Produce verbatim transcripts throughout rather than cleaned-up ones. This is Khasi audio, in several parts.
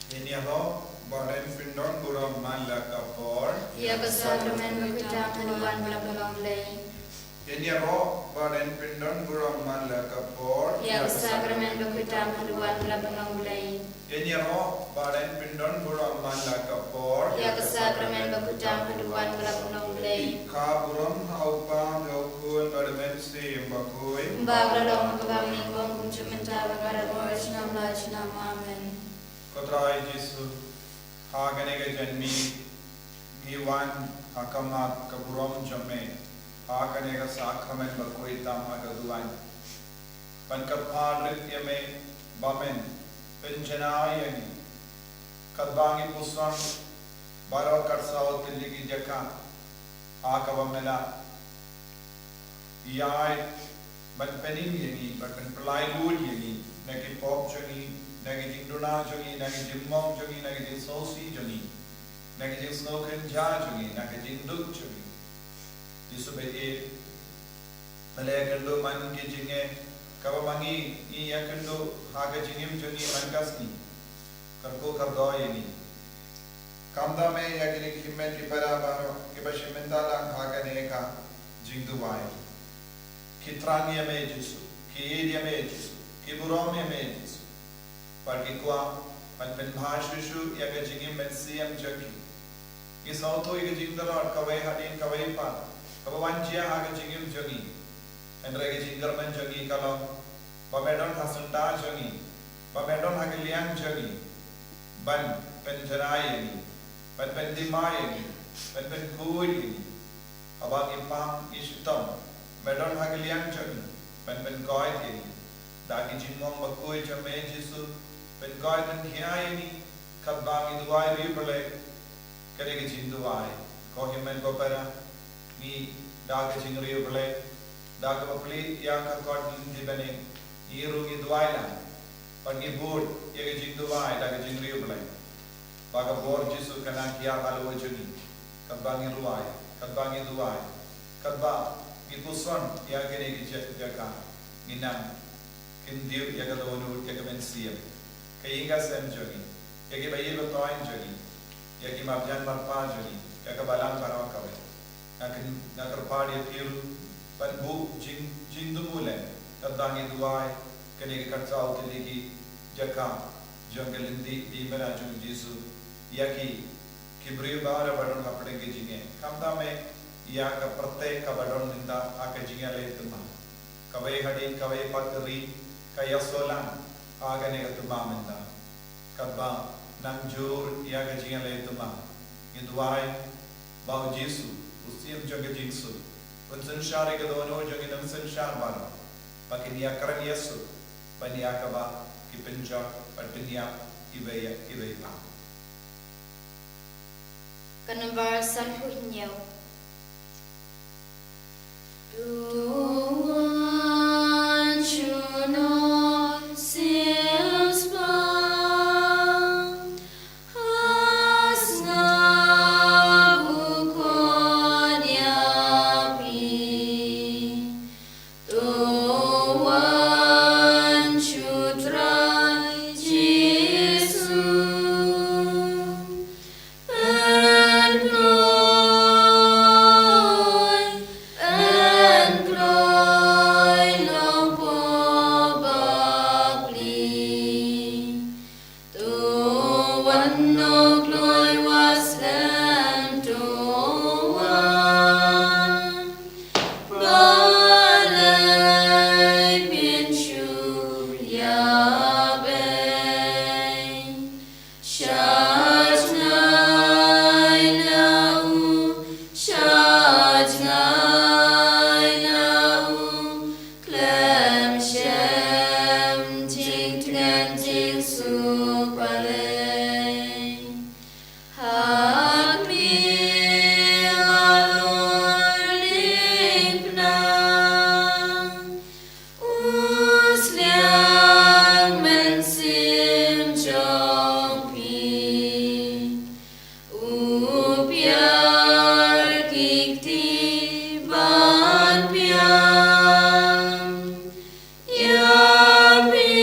Ngin ïaroh ba ngin pyndon burom man la ka por. Ïa ka sakramen bakhuid tam haduh ban wan la ka long Blei. Ngin ïaroh ba ngin pyndon burom man la ka por. Ïa ka sakramen bakhuid tam haduh ban wan la ka long Blei. Ngin ïaroh ba ngin pyndon burom man la ka por. Ïa ka sakramen bakhuid tam haduh ban wan la ka long Blei. Ka burom ha u Kpa, ha u Khun bad ha u Mynsiem Bakhuid. Kumba ka la long ha kaba nyngkong, kumjuh mynta bad ka la dei, junom la junom. Amen. Ko Trai Jisu, ha kane ka janmiet ngi wan ha khmat ka burom jong me ha kane ka sakramen bakhuid tam ha ka duwan, ban kyrpad rit ïa me ba men pynjanai ïa ngi, katba ngi puson baroh kat saw tylli ki jaka ha kaba me la ïaid ban pynim ïa ngi, ban pynpyllait lut ïa ngi na ki pop jong ngi, na ki jingduna jong ngi, na ki jingmong jong ngi, na ki jingsngewsih jong ngi, na ki jingsngewkynja jong ngi, na ki jingduk jong ngi. Jisu ba ïeit, me la ïakynduh man ki jingeh, kaba ma ngi ngi ïakynduh ha ka jingim jong ngi man ka sngi. Kyrkhu kyrdoh ïa ngi. Khamtam ïa kine ki hynmen ki para baroh kiba shim bynta lang ha kane ka jingduwai. Ki thrang ïa me Jisu, ki ïeit ïa me Jisu, ki burom ïa me Jisu. Bad ki kwah ban pynbha shuh shuh ïa ka jingim mynsiem jong ki. Ngi sngewthuh ïa ka jingdalot kawei hadien kawei pat kaba wan jia ha ka jingim jong ngi. Hynrei ka jingkyrmen jong ngi ka long ba me don ha syndah jong ngi, ba me don ha ka liang jong ngi, ban pynjanai ïa ngi, ban pyndima ïa ngi, ban pynkhuid ïa ngi. Haba ngi pang ngi shitom, me don ha ka liang jong ngi ban pynkoit ïa ngi. Da ki jingmong bakhuid jong me Jisu, pynkoit pynkhia ïa ngi katba ngi duwai riewblei. Ka dei ka jingduwai. Ko hynmen ko para, ngi da ka jingriewblei, da kaba plie ïa ka kot lynti bneng, ngi ruh ngi duwai lang. Bad ngi bud ïa ka jingduwai da ka jingriewblei. Ba ka bor Jisu kan nang hiar halor jong ngi, katba ngi ruwai, katba ngi duwai, katba ngi puson ïa kine ki ja-, jaka, ngi nang kyntiew ïa ka dohnud, ïa ka mynsiem, ka ïing ka sem jong ngi, ïa ki baïeit batoiñ jong ngi, ïa ki marjan marpa jong ngi, ïa ka balang baroh kawei. Nga kyn-, nga kyrpad ïa phi ruh ban buh jing, jingthmu lem, katba ngi duwai, kane ka kat saw tylli ki jaka jong ka lynti diengphna jong u Jisu, ïa ki, ki briew baroh ba don hapdeng ka jingeh. Khamtam eh ïa ka pyrthei kaba don mynta ha ka jingïaleh thymmai. Kawei hadien kawei pat ka ri ka ïasoh lang ha kane ka thymmai mynta. Katba nang jur ïa ka jingïaleh thymmai, ngi duwai ba u Jisu, u Siem jong ka jingsuk, un synshar ïa ka dohnud jong ki nongsynshar baroh, ba kin ïakren ïasuk, ban ïa kaba ki pynjot bad pynïap iwei ïa iwei pat. Ka nombar sanphew hynñiew. To wan shu nong sngewsih ha sngap u khot ïa phi. To wan shu Trai Jisu. Yn kloi, yn kloi long pop bapli. To wan nong kloi wah slem, to wan. Balei phin shu ïabei? Shah jngai na u, shah jngai na u, khlem shem jingtngen jingsuk balei. Ha khmih halor diengphna, u sliang mynsiem jong phi, u piar ki kti ban biang ïa phi,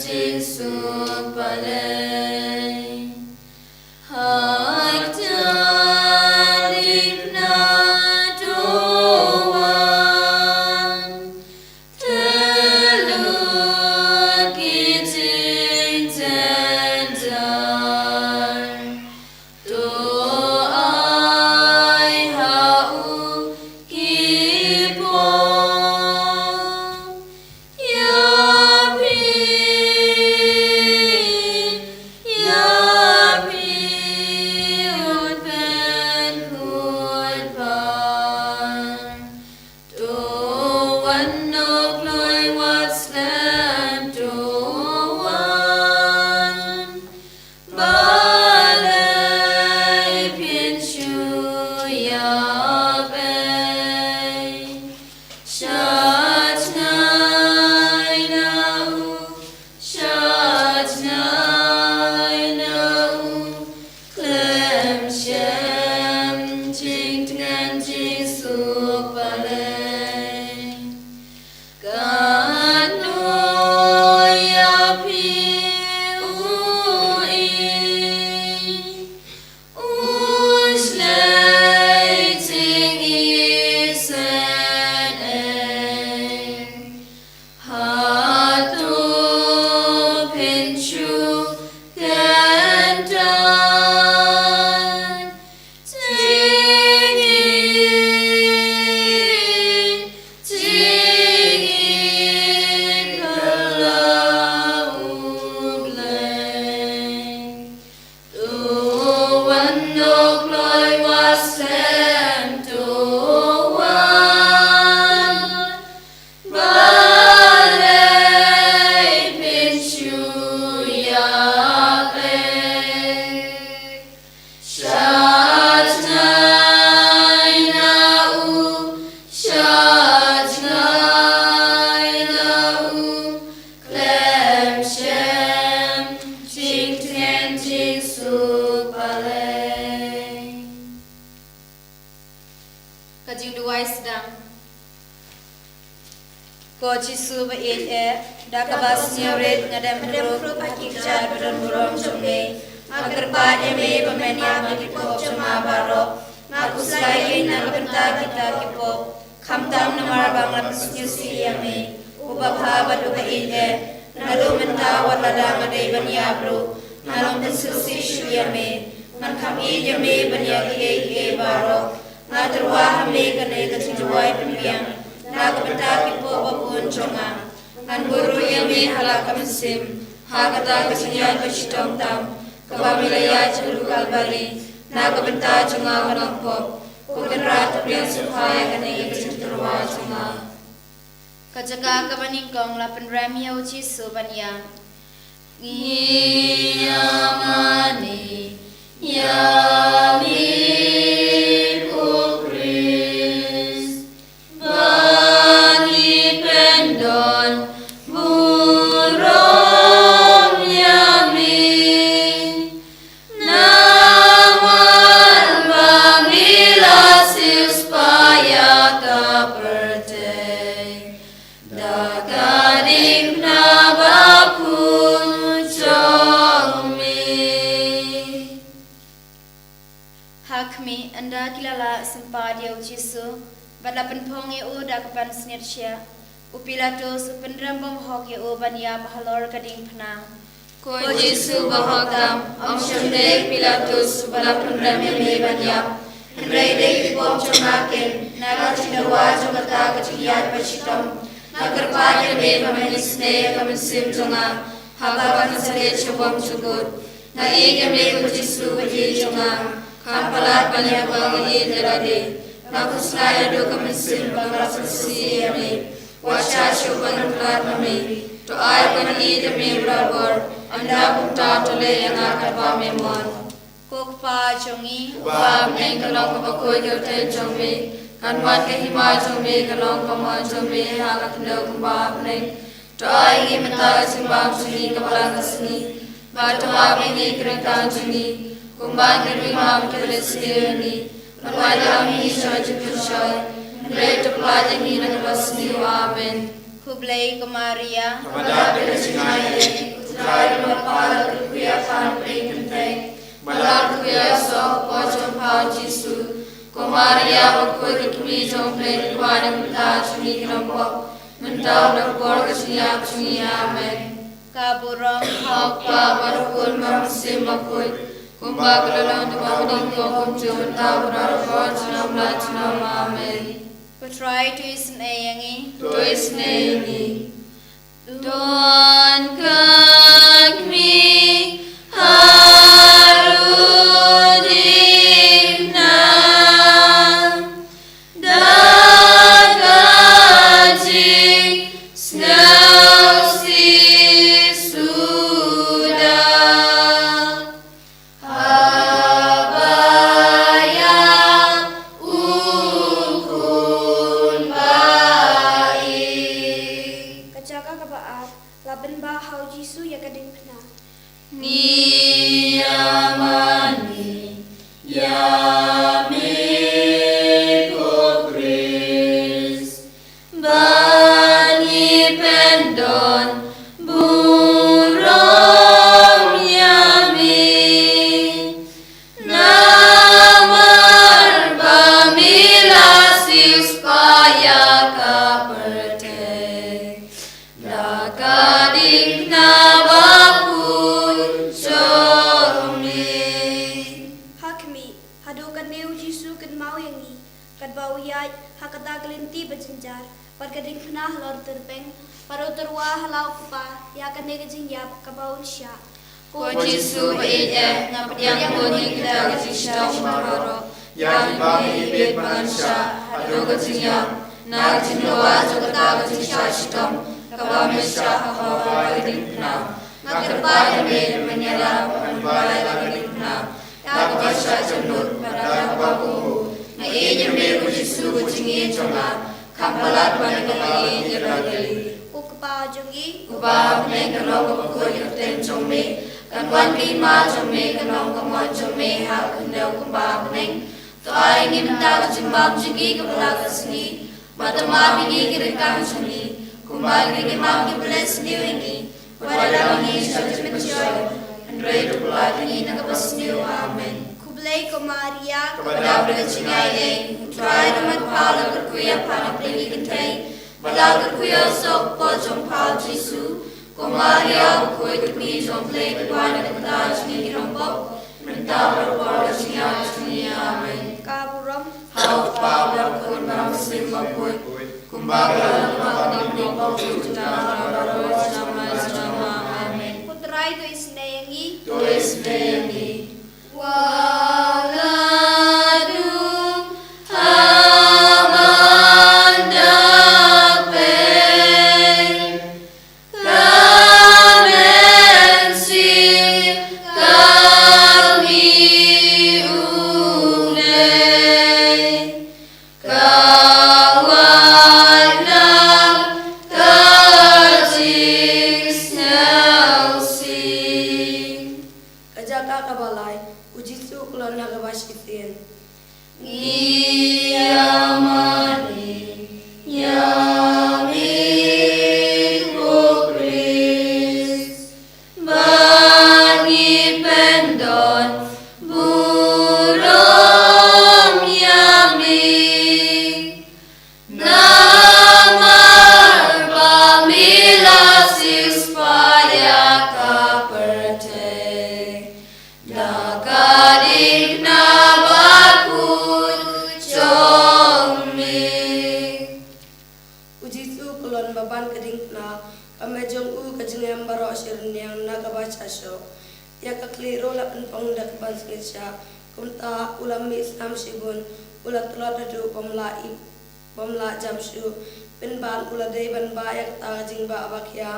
Jisu balei. Hata dikna to wan, te lut ki jingtender, to ai ha u ki pop. Ïa phi, ïa phi, un pynkut pan. To wan, u kloi wat slem, to wan. Balei phin shu ïap ei? Sha tnga ïa u, sha tnga ïa u, khlem shem jingtngen jingsuk balei. Katno ïa phi u i, u shlei jingïaseng ei. Hato phin shu kyntait? Jingïeit, jingïeit, ka la u Blei. To wan, u kloi wat slem, to wan. Balei phin shu ïap ei? Sha tnga ïa u, sha tnga ïa u, khlem shem jingtngen jingsuk balei. Ka jingduwai sdang. Ko Jisu ba ïeit eh, da kaba sngewrit nga dem khrup ha ki kjat ba don burom jong me. Nga kyrpad ïa me ba men ïap ïa ki pop jong nga baroh. Nga khuslai na ka bynta kita ki pop, khamtam namar ba nga la pynsngewsih ïa me, uba bha bad uba ïeit eh. Naduh mynta wat lada nga dei ban ïap ruh, ngan ym pynsngewsih shuh ïa me. Ngan kham ïeit ïa me ban ïa kiei kiei baroh. Nga tyrwa ha me kane ka jingduwai pynbiang na ka bynta ki pop ba bun jong nga. Ngan buh ruh ïa me ha la ka mynsiem ha kata ka jingïaid ba shitom tam kaba me la ïaid sha Kalbari na ka bynta jong nga u nongpop. Ko Kynrad, to pdiang sngewbha ïa kane ka jingtyrwa jong nga. Ka jaka kaba nyngkong, la pynrem ïa u Jisu ban ïap. Ngi ïa mane ïa me ko Khrist, ba ngi pyndon burom ïa me. Namar ba me la siewspah ïa ka pyrthei da ka diengphna bakhuid jong me. Ha khmih, ynda ki la lah sympat ïa u Jisu bad la pynphong ïa u da ka pansngiat shiah, u Pilatus u pynrem bymhok ïa u ban ïap halor ka diengphna. Ko Jisu ba hok tam, ym shym dei u Pilatus uba la pynrem ïa me ban ïap, hynrei dei ki pop jong nga kin, na ka jingdawa jong kata ka jingïaid ba shitom. Nga kyrpad ïa me ba men isynei ïa ka mynsiem jong nga haba ngan sa leit sha bymjukut. Nga ïeit ïa me ko Jisu ba ïeit jong nga. Kham palat ban ïa kaba nga ïeit ïa lade. Nga khuslai naduh ka mynsiem ba nga la pynsngewsih ïa me. Wat shah shuh ban ym palat ma me. To ai ba ngan ïeit ïa me barabor. Ynda kumta to leh ïa nga katba me mon. Ko Kpa jong ngi uba ha bneng, ka long kaba khuid ka kyrteng jong me. Kan wan ka hima jong me, kan long ka mon jong me ha ka khyndew kumba ha bneng. To ai ïa ngi mynta ka jingbam jong ngi kaba man la ka sngi. Bad to map ïa ngi ki ryngkang jong ngi, kumba ngi ruh ngi map ïa kiba leh sniew ïa ngi. Bad wat ïalam ïa ngi sha ka jingpynshoi, hynrei to pyllait ïa ngi na ka basniew. Amen. Khublei ko Maria, kaba dap ïa ka jingai ei, Maria, bakhuid ka kmie jong U Blei, ka duwai na ka bynta jong ngi ki nongpop, mynta bad ha ka por ka jingïap jong ngi. Amen. Ka burom ha U Kpa, bad ha U Khun, bad ha U Mynsiem Bakhuid, kumba ka la long ha kaba nyngkong, kumjuh, mynta bad ha ka por junom la junom. Amen. Ko Trai, to isynei ïa ngi. To isynei ïa ngi. Don ka kmie ha u diengphna, da ka jingsngewsih suda. Haba ïap u khun ba ïeit. Ka jaka kaba ar, la pynbha ha u Jisu ïa ka diengphna. Ngi ïa mane ïa me ko Khrist, ba ngi pyndon burom ïa me. Namar ba me la siewspah ïa ka pyrthei da ka diengphna bakhuid jong me. Ha khmih, haduh katne u Jisu u kynmaw ïa ngi, katba u ïaid ha kata ka lynti ba jynjar, bad ka diengphna halor tyrpeng, bad u tyrwa ha la u Kpa ïa kane ka jingïap kaba un shah. Ko Jisu ba ïeit eh, nga pdiang bun ïa kita ki jingshitom baroh, ïa kiba me ibit ba ngan shah, haduh ka jingïap, na ka jingdawa jong kata ka jingshah shitom kaba me shah ha kawei ka diengphna. Nga kyrpad ïa me, ban ïarap ban bai ïa ka diengphna da kaba shah jemnud bad da kaba kohnguh. Nga ïeit ïa me ko Jisu ko jingïeit jong nga, kham palat ban ïa kaba ïeit ïa la ki. Ko Kpa jong ngi uba ha bneng, kan long kaba khuid ka kyrteng jong me, kan wan ka hima jong me, kan long ka mon jong me ha ka khyndew kumba ha bneng. To ai ïa ngi mynta ka jingbam jong ngi kaba la ka sngi, bad to map ïa ngi ki ryngkang jong ngi, kumba ngi ruh ngi map ïa kiba leh sniew ïa ngi. Wat ïalam ïa ngi sha ka jingpynshoi, hynrei to pynlait ïa ngi na kaba sniew. Amen. Khublei ko Maria, kaba dap da ka jingaiei, U Trai u don bad pha, la kyrkhu ïa pha na pdeng ki kynthei, bad la kyrkhu ïa u soh u kpoh jong pha u Jisu. Ko Maria bakhuid, ka kmie jong U Blei, to duwai na ka bynta jong ngi ki nongpop, mynta bad ha ka por ka jingïap jong ngi. Amen. Ka burom ha U Kpa, bad ha U Khun, bad ha U Mynsiem Bakhuid, kumba ka la long ha kaba nyngkong, kumjuh, mynta bad baroh, junom la junom. Amen. Ko Trai, to isynei ïa ngi. To isynei ïa ngi. Wat la dum ha ban da peit, ka mynsiem ka mih U Blei, ka wad lang ka jingsngewsih. Ka jaka kaba lai, u Jisu u kloi ha kaba shisien. Ngi ïa mane ïa me ko Khrist, ba ngi pyndon burom ïa me. Namar ba me la siewspah ïa ka pyrthei da ka diengphna bakhuid jong me. U Jisu u kyllon ba ban ka diengphna, ka met jong u ka jyngem baroh shi rynïeng na kaba sha shoh. Ïa ka khlieh ruh la pynpong da ka ban sngewsih. Kumta u la mih snam shibun, u la tlot haduh bym lah ï, bym lah jam shuh. Pynban u la dei ban bah ïa kata ka jingbah ba khia,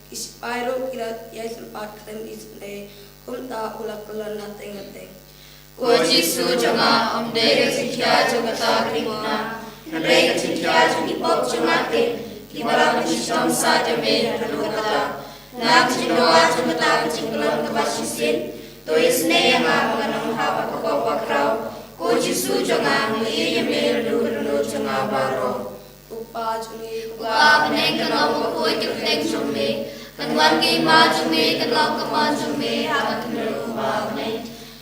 ki sipai ruh ki la ïai sympat khlem isynei. Kumta u la kyllon hateng hateng. Ko Jisu jong nga, ym dei ka jingkhia jong kata ka diengphna, hynrei ka jingkhia jong ki pop jong nga te, kiba la pynshitom sah ïa me haduh katta. Na ka jingdawa jong kata ka jingkyllon kaba shisien, to isynei ïa nga ba ngan ym hap ha ka kop bakhraw. Ko Jisu jong nga, nga ïeit ïa me lyngngoh lyngngoh jong nga baroh. Ko Kpa jong ngi uba ha bneng, kan long bakhuid ka kyrteng jong me, kan wan ka hima jong me, kan long ka mon jong me ha ka khyndew kumba ha bneng.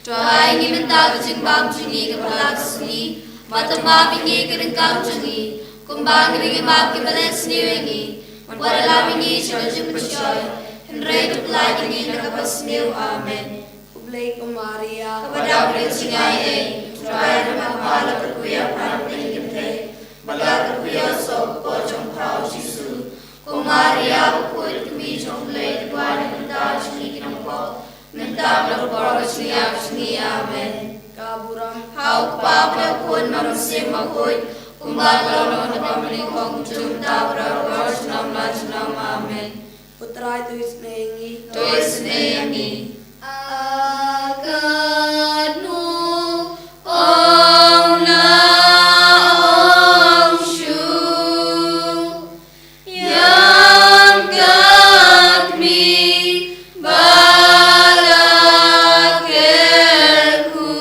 To ai ngi mynta ka jingbam jong ngi kaba la ka sngi, Bad to map ïa ngi ki ryngkat jong ngi, kumba ngi ruh ngi map ïa kiba leh sniew ïa ngi. Wat ïalam ïa ngi sha ka jingpynshoi, hynrei to pyllait ïa ngi na kaba sniew. Amen. Khublei ko Maria, kaba dap ïa ka jingaiei, U Trai u don bad pha, la kyrkhu ïa pha na pdeng ki kynthei, bad la kyrkhu ïa u soh u kpoh jong pha u Jisu. Ko Maria bakhuid, ka kmie jong U Blei, to duwai na ka bynta jong ngi ki nongpop, mynta bad ha ka por ka jingïap jong ngi. Amen. Ka burom ha U Kpa, bad ha U Khun, bad ha U Mynsiem Bakhuid, kumba ka long naduh mynta, kumjuh mynta, bad baroh junom la junom. Amen. U Trai to isynei ïa ngi. To isynei ïa ngi. A katno ong la ong shuh ïa ka kmie ba la kyrkhu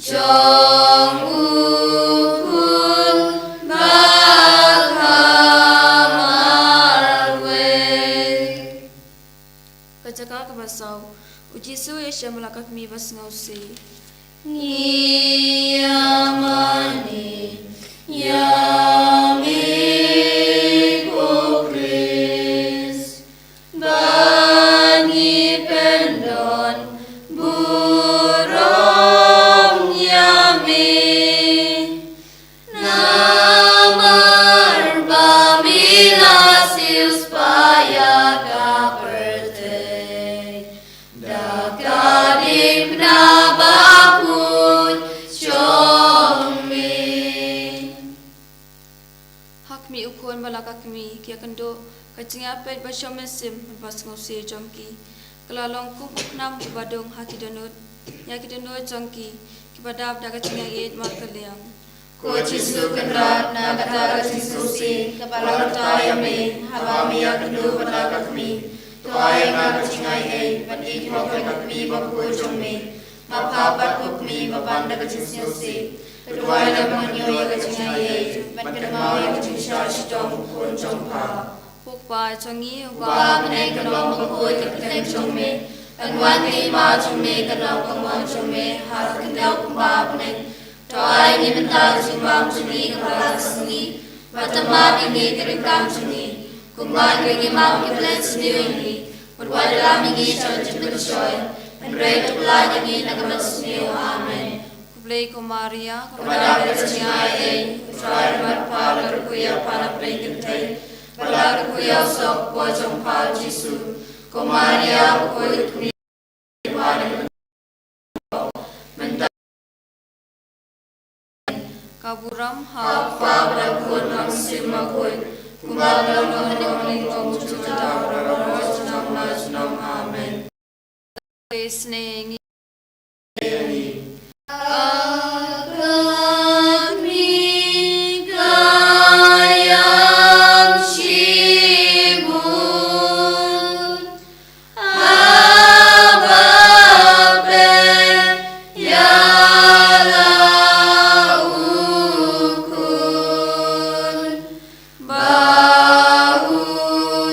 jong U Khun ba kham marwei. Ka jaka kaba saw. U Jisu u ïashem bad la ka kmie ba sngewsih. Ngi ïa mane ïa me ko Khrist, ba ngi pyndon burom ïa me. Namar ba me la siewspah ïa ka pyrthei da ka diengphna bakhuid jong me. Ha kmie, U Khun bad la ka kmie, ki ïakynduh ka jingïapeit ba shong mynsiem bad ba sngewsih jong ki. Ka la long kum u khnam uba dung ha ki dohnud, ïa ki dohnud jong ki kiba dap da ka jingïaieit markylliang. Ko Jisu Kynrad, na kata ka jingsngewsih kaba la kata ïa me, haba me ïakynduh bad la ka kmie, to ai ïa nga ka jingaiei ban ïeit hok ïa ka kmie bakhuid jong me. Map ha pat ko kmie ba pan da ka jingsngewsih. To duwai lem ban ïoh ïa ka jingaiei bad kynmaw ïa ka jingshah shitom u Khun jong pha. Ko Kpa jong ngi uba ha bneng, kan long bakhuid ka kyrteng jong me. Kan wan ka hima jong me, kan long ka mon jong me ha ka khyndew kumba ha bneng. To ai ïa ngi mynta ka jingbam jong ngi kaba la ka sngi, bad to map ïa ngi ki ryngkat jong ngi, kumba ngi ruh ngi map ïa kiba leh sniew ïa ngi. Bad wat ïalam ïa ngi sha ka jingpynshoi, hynrei to pyllait ïa ngi na kaba sniew. Amen. Khublei ko Maria, kaba dap ïa ka jingaiei, U Trai u don bad pha, la kyrkhu ïa pha na pdeng ki kynthei, bad la kyrkhu ïa u soh u kpoh jong pha u Jisu. Ko Maria bakhuid, ka kmie, mynta ka burom ha U Kpa bad ha U Khun bad ha U Mynsiem Bakhuid, kumba ka long naduh mynta, kumjuh mynta, bad baroh junom la junom. Amen. Isynei ïa ngi. Ba u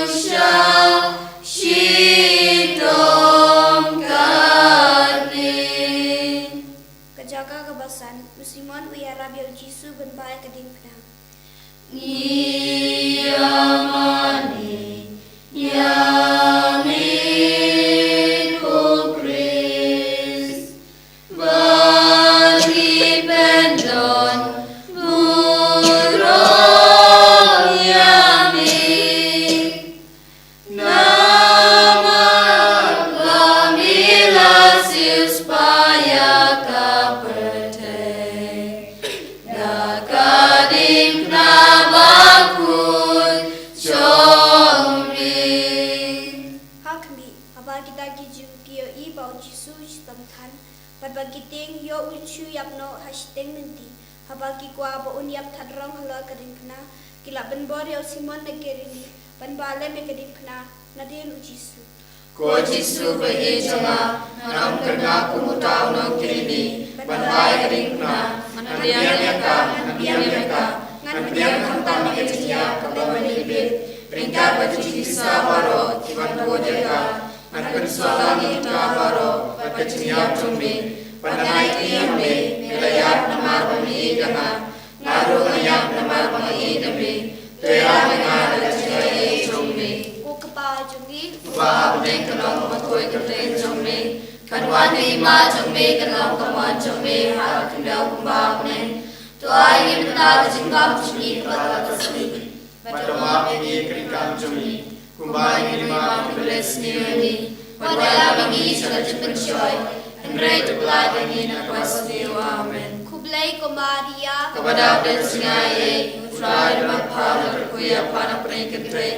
shah shitom kane. Ka jaka kaba san, u Simon u ïarap ïa u Jisu ban bah ïa ka diengphna. Ngi ïa mane ïa me ko Khrist, ba ngi pyndon burom ïa me. Namar ba me la siewspah ïa ka pyrthei da ka diengphna bakhuid jong me. Ha khmih, haba kita ki Jiw ki ïohi ba u Jisu u shitom than, bad ba ki tieng ïoh u shu ïap noh ha shiteng lynti, haba ki kwah ba un ïap thadrang halor ka diengphna, ki la pynbor ïa u Simon na Kirini ban bah lem ïa ka diengphna nadien u Jisu. Ko Jisu ba ïeit jong nga, ngan ym kynmaw kum uta u nong Kirini ban bah ïa ka diengphna. Ngan pdiang ïa ka, ngan pdiang ïa ka, ngan pdiang khamtam ïa ka jingïap kaba mynta bit, ryngkat bad ki jingkisa baroh kiban bud ïa ka. Ngan pynsawlang ïa kita baroh bad ka jingïap jong me, Nga ïeit ïa me, me la ïap namar ba me ïeit ïa nga. Nga ruh nga ïap namar ba nga ïeit ïa me. To ïalam ïa nga da ka jingïeit jong me. Ko Kpa jong ngi uba ha bneng, ka long ka bakhuid ka kyrteng jong me. Kan wan ka hima jong me, kan long ka mon jong me ha ka khyndew kumba ha bneng. To ai ïa ngi mynta ka jingbam jong ngi kaba la ka sngi. Bad to map ïa ngi ïa ka rinkam jong ngi, kumba ngi ruh ngi map ïa kiba leh sniew ïa ngi. Wat ïalam ïa ngi sha ka jingpynshoi, hynrei to pyllait ïa ngi na kaba sniew. Amen. Khublei ko Maria, kaba dap da ka jingaiei, U Trai u don bad pha, la kyrkhu ïa pha na pdeng ki kynthei,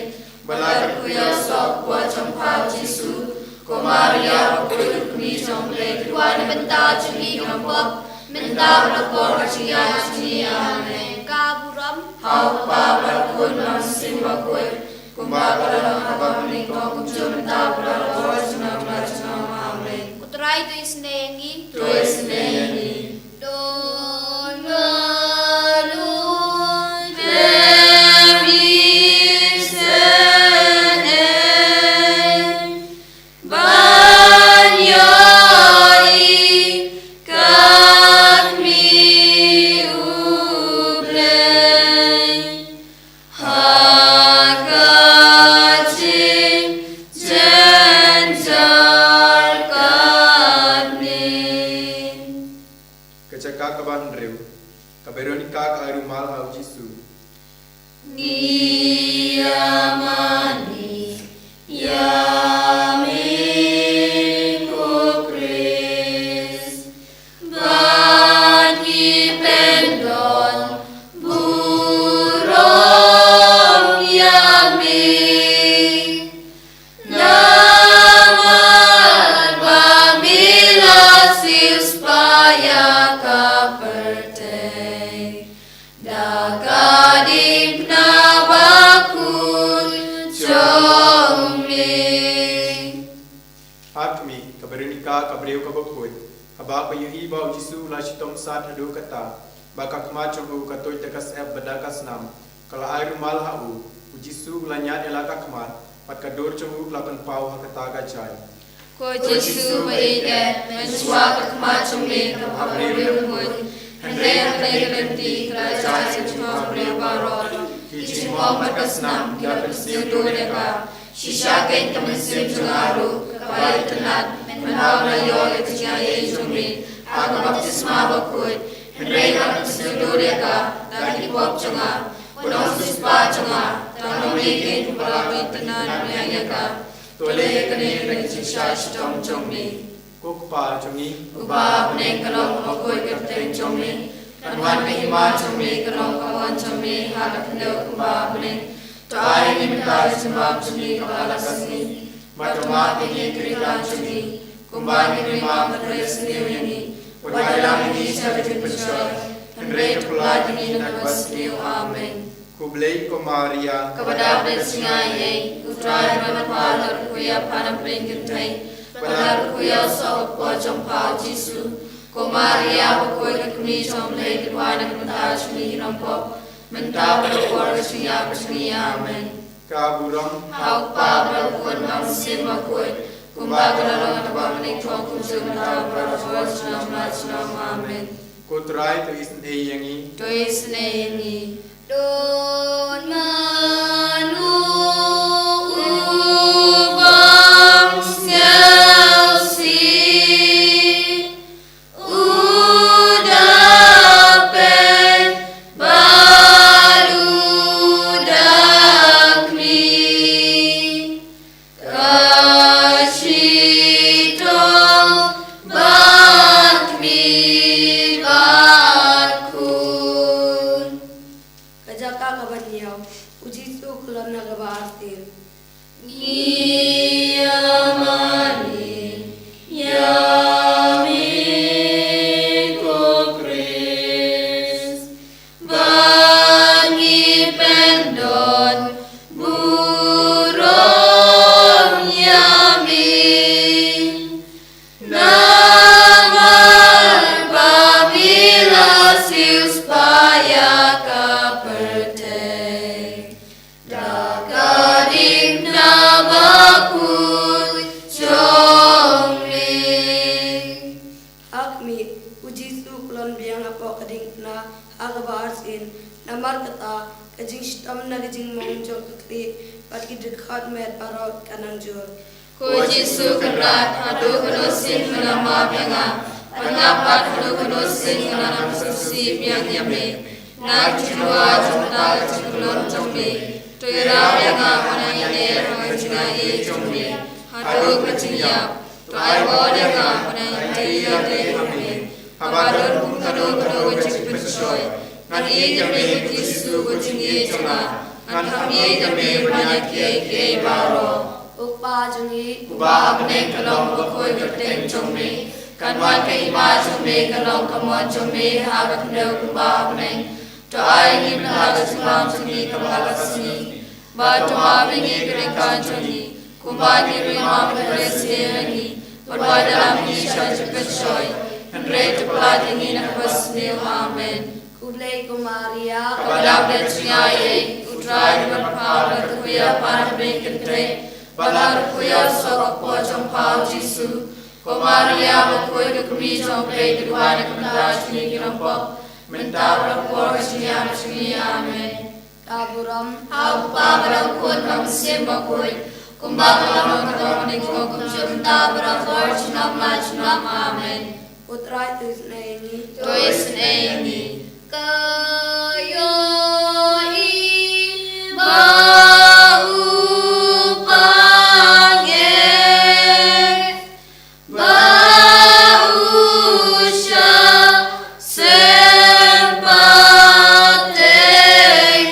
bad la kyrkhu ïa u soh ka por jong pha U Jisu. Ko Maria bakhuid ka kmie jong U Blei, to duwai na ka bynta jong ngi ki nongpop, mynta bad ha ka por ka jingïap jong ngi. Amen. Ka burom ha U Kpa bad ha U Khun bad ha U Mynsiem Bakhuid, kumba ka la long ha kaba mynnyngkong, kumjuh mynta bad ha ka por junom la junom. Amen. Ko Trai to isynei ïa ngi. To isynei ïa ngi. Don nga long Mary Sene, ban ïohi ka kmie U Blei ha ka jingjynjar katne. Ka jaka kaba hynriew, ka Veronika ka ai rumal ha U Jisu. Ngi ïa mane ïa me ko Khrist, bad ngi pyndon burom ïa me. Namar ba me la siewspah ïa ka pyrthei da ka diengphna bakhuid jong me. Ha kmie, ka Veronika, ka briew kaba khuid, haba ka ïohi ba U Jisu u la shitom sat haduh katta, ba ka khmat jong u ka tuid da ka syep bad da ka snam, ka la ai rumal ha u. U Jisu u la ñiad ïa la ka khmat, bad ka dur jong u ka la pynpaw ha kata ka jaiñ. Ko Jisu ba ïeit, ngan shuwa ka khmat jong me kaba ha briew khuid, hynrei ha kane ka lynti ka la jia sha ka jingmong briew baroh. Ki jingmong bad ka snam ki la pynsniew dur ïa ka. Shisha kein ka mynsiem jong nga ruh ka la itynnad mynba nga la ïoh ïa ka jingaiei jong me ha ka baptisma bakhuid. Hynrei nga la pynsniew dur ïa ka da ki pop jong nga. Ko Nongsiewspah jong nga, tang ma me kein uba la itynnad biang ïa ka. To leh ïa kane kum ka jingshah shitom jong me. Ko Kpa jong ngi uba ha bneng, ka long ka bakhuid ka kyrteng jong me. Kan wan ka hima jong me, kan long ka mon jong me ha ka khyndew kumba ha bneng. To ai ïa ngi mynta ka jingbam jong ngi kaba la ka sngi. Bad to map ïa ngi ïa ki rinkam jong ngi, kumba ngi ruh ngi map bad ki ba sniew ïa ngi. Wat ïalam ïa ngi sha ka jingpynshoi, hynrei to pyllait ïa ngi na kaba sniew. Amen. Khublei ko Maria, kaba dap da ka jingaiei, U Trai u don bad pha, la kyrkhu ïa pha na pdeng ki kynthei, bad la kyrkhu ïa u soh ka por jong pha U Jisu. Ko Maria bakhuid ka kmie jong U Blei, to duwai na ka bynta jong ngi ki nongpop, mynta bad ha ka por ka jingïap jong ngi. Amen. Ka burom ha U Kpa bad ha U Khun bad ha U Mynsiem Bakhuid, kumba ka la long ha kaba mynnyngkong, kumjuh mynta bad ha ka por junom la junom. Amen. Ko Trai to isynei ïa ngi. To isynei ïa ngi. Don mano u bym sngewsih, u da peit bad u da khmih, ka shitom bad kmie bad khun. Ka jaka kaba hynñiew, U Jisu ki jingmong jong ka khlieh, bad ki dkhot met baroh kan nang jur. Ko Jisu Kynrad, haduh katno sien me la map ïa nga, bad nga pat haduh katno sien nga la nang sngewsih biang ïa me. Na ka jingduwai jong kata ka jingkylluid jong me, to ïarap ïa nga ban ïaineh ha ka jingaiei jong me haduh ka jingïap. To ai bor ïa nga ban ïaineh ha me, haba don kum kano kano ka jingpynshoi. Ngan ïeit ïa me, ko Jisu, ko jingïeit jong nga. Ngan kham ïeit ïa me ban ïa kiei kiei baroh. Ko Kpa jong ngi uba ha bneng, ka long ka kyrteng jong me. Kan wan ka hima jong me, kan long ka mon jong me ha ka khyndew kumba ha bneng. To ai ngi mynta ka jingbam jong ngi kaba la ka sngi. Bad to map ïa ngi ki ryngkat jong ngi, kumba ngi ruh ngi map ïa ki ba sniew ïa ngi. Bad wat ïalam ngi sha jingpynshoi, hynrei to pynlait ïa ngi na kaba sniew. Amen. Khublei ko Maria, kaba dap da ka jingaiei, U Trai u don bad pha, u la kyrkhu ïa pha na ka bneng kynthei, bad la kyrkhu ïa u soh ka por jong pha u Jisu. Ko Maria bakhuid, ka kmie jong U Blei, to duwai na ka bynta jong ngi ki nongpop, mynta bad ha ka por ka jingïap jong ngi. Amen. Ka burom ha U Kpa bad ha U Khun bad ha U Mynsiem Bakhuid, kumba ka la long, ka long, nyngkong, kumjuh, mynta bad ha ka por junom la junom. Amen. U Trai to isynei ïa ngi. To isynei ïa ngi. Ka ïohi ba u pang eh, ba u sha seng pateng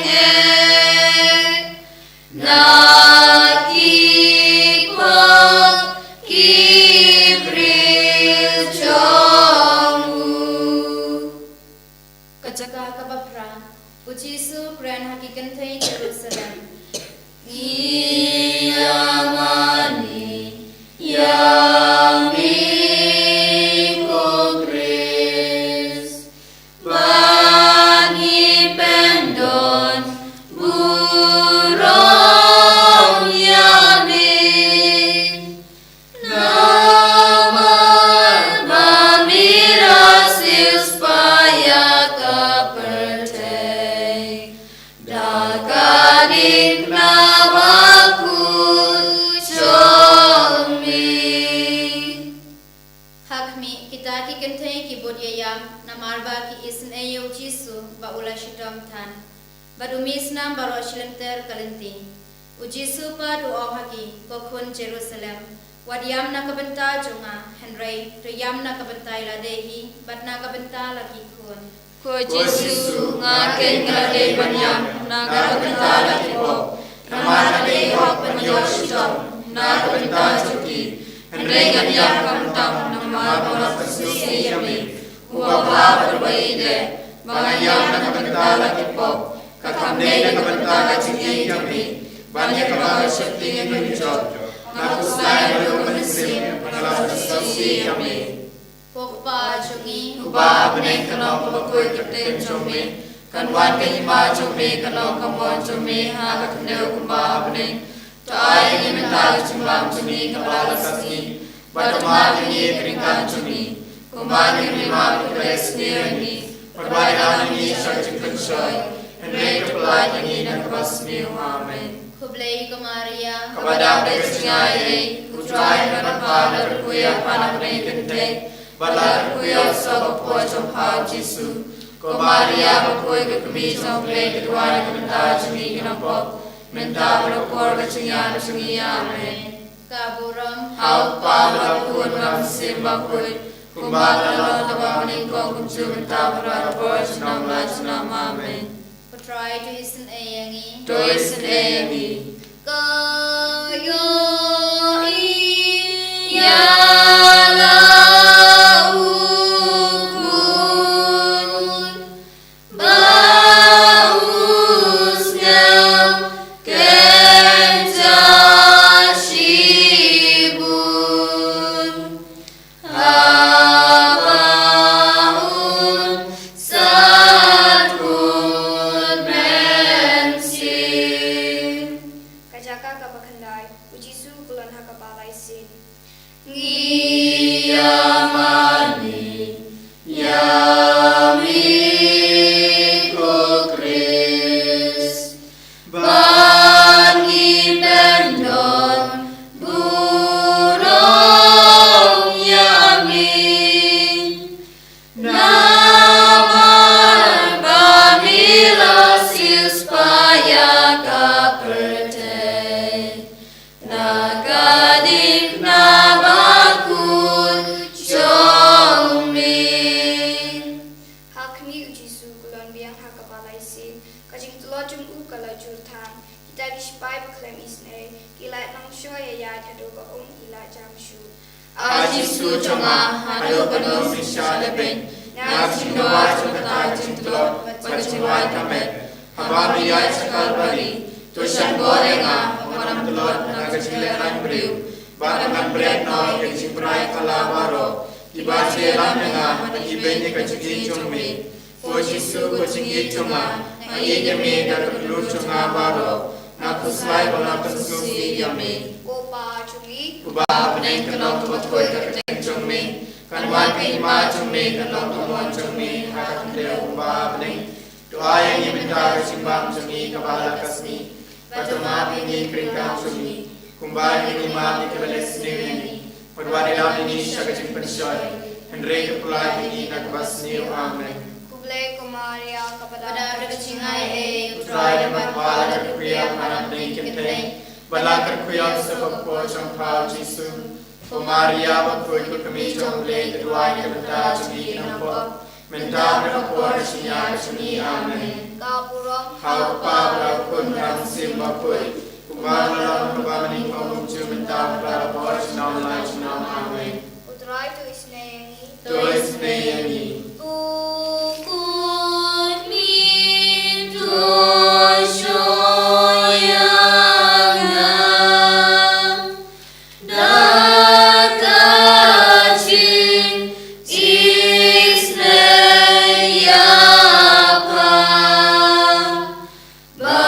eh, na ki pop ki briew jong u. Ka jaka kaba phra. U Jisu u kren ha ki kynthei Jerusalem. Ngi ïa mane ïa me ko Khrist, ba ngi pyndonkam burom ïa me. Namar ba me la siewspah ïa ka pyrthei da ka diengphna bakhuid jong me. Ha khmih, kita ki kynthei ki bud ïaïam namar ba ki isynei ïa u Jisu ba u la shitom than. Bad u mih snam baroh shi lynter ka lynti. U Jisu pat u ong ha ki, ko khun Jerusalem, wat ïam na ka bynta jong nga, hynrei to ïam na ka bynta ïa lade hi bad na ka bynta la ki khun. Ko Jisu, nga keiñ nga la dei ban ïam na ka bynta la ki pop, namar nga dei hok ban ïoh shitom na ka bynta jong ki. Hynrei ngan ïam khamtam namar ba nga la pynsngewsih ïa me, uba bha bad uba ïeit, ba nga ïam na ka bynta la ki pop, ka kham dei na ka bynta ka jingïeit jong me, ban ïa kaba nga sheptieng ïa ka jong. Nga khuslai haduh ka mynsiem ba nga la pynsngewsih ïa me. Ko Kpa jong ngi uba ha bneng, kan long ka bakhuid ka kyrteng jong me, kan wan ka hima jong me, kan long ka mon jong me ha ka khyndew kumba ha bneng. To ai ïa ngi mynta ka jingbam jong ngi kaba la ka sngi, bad to map ïa ngi ki ryngkat jong ngi, kumba ngi ruh ngi map ïa ki ba sniew ïa ngi, bad wat ïalam ïa ngi sha ka jingpynshoi, hynrei to pynlait ïa ngi na kaba sniew. Amen. Khublei ko Maria, kaba dap da ka jingaiei, U Trai u don bad pha, la kyrkhu ïa pha na ka bneng kynthei, bad la kyrkhu ïa u soh ka por jong pha u Jisu. Ko Maria bakhuid, ka kmie jong U Blei, to duwai na ka bynta jong ngi ki nongpop, mynta bad ha ka por ka jingïap jong ngi. Amen. Ka burom ha U Kpa bad ha U Khun bad ha U Mynsiem Bakhuid, kumba ka la long, kaba nyngkong, kumjuh, mynta bad ha ka por junom la junom. Amen. U Trai to isynei ïa ngi. To isynei ïa ngi. Ka ïohi ïa la u khun ba u sngew kynjah shibun, haba un sat kut mynsiem. Ka jaka kaba khyndai. U Jisu u kyllon ha kaba lai sien. Ngi ïa mane ïa me ko Khrist, ba A Jisu jong nga, haduh katno me shah lehbeiñ na ka jingdawa jong kata ka jingtlot bad ka jingwan ka met, haba me ïaid sha Kalbari? To shah bor ïa nga, ba ngan ym tlot na ka jinglehrain briew, bad ba ngan bret noh ïa ka jingbrai kala baroh, kiba jia ïalam ïa nga ha ka ibeiñ ïa ka jingïeit jong me. Ko Jisu, ko jingïeit jong nga, nga ïeit ïa me da ka kyllut jong nga baroh, nga khuslai ba nga pynsngewsih ïa me. Ko Pa jong ngi uba ha bneng, kan long kaba khuid ka kyrteng jong me, kan wan ka hima jong me, kan long ka mon jong me ha ka khyndew kumba ha bneng. To ai ïa ngi mynta ka jingbam jong ngi kaba la ka sngi, bad to map ïa ngi ki ryngkang jong ngi, kumba ngi map ïa kiba leh sniew ïa ngi. Bad wat ïalam ïa ngi sha ka jingpynshoi, hynrei to pynlait ïa ngi na kaba sniew. Amen. Khublei ko Maria, kaba don ka jingaiei, U Trai u don bad pha, la kyrkhu ïa pha na pdeng ki kynthei, bad la kyrkhu ïa u seh bakhuid jong pha u Jisu. Ko Maria bakhuid, ko kmie jong U Blei, to duwai ïa ngi ki nongpop, mynta bad ha ka por ka jingïap jong ngi. Amen. Ka burom ha U Kpa bad ha U Khun bad ha U Mynsiem Bakhuid, kumba la long, kumba mynnyngkong, kumjuh, mynta bad ha ka por ka jingdum la jingdum. Amen. U Trai to isynei ïa ngi. To isynei ïa ngi. U khun mi to shu ïa nga. Da ka jingisynei ïa pha, ba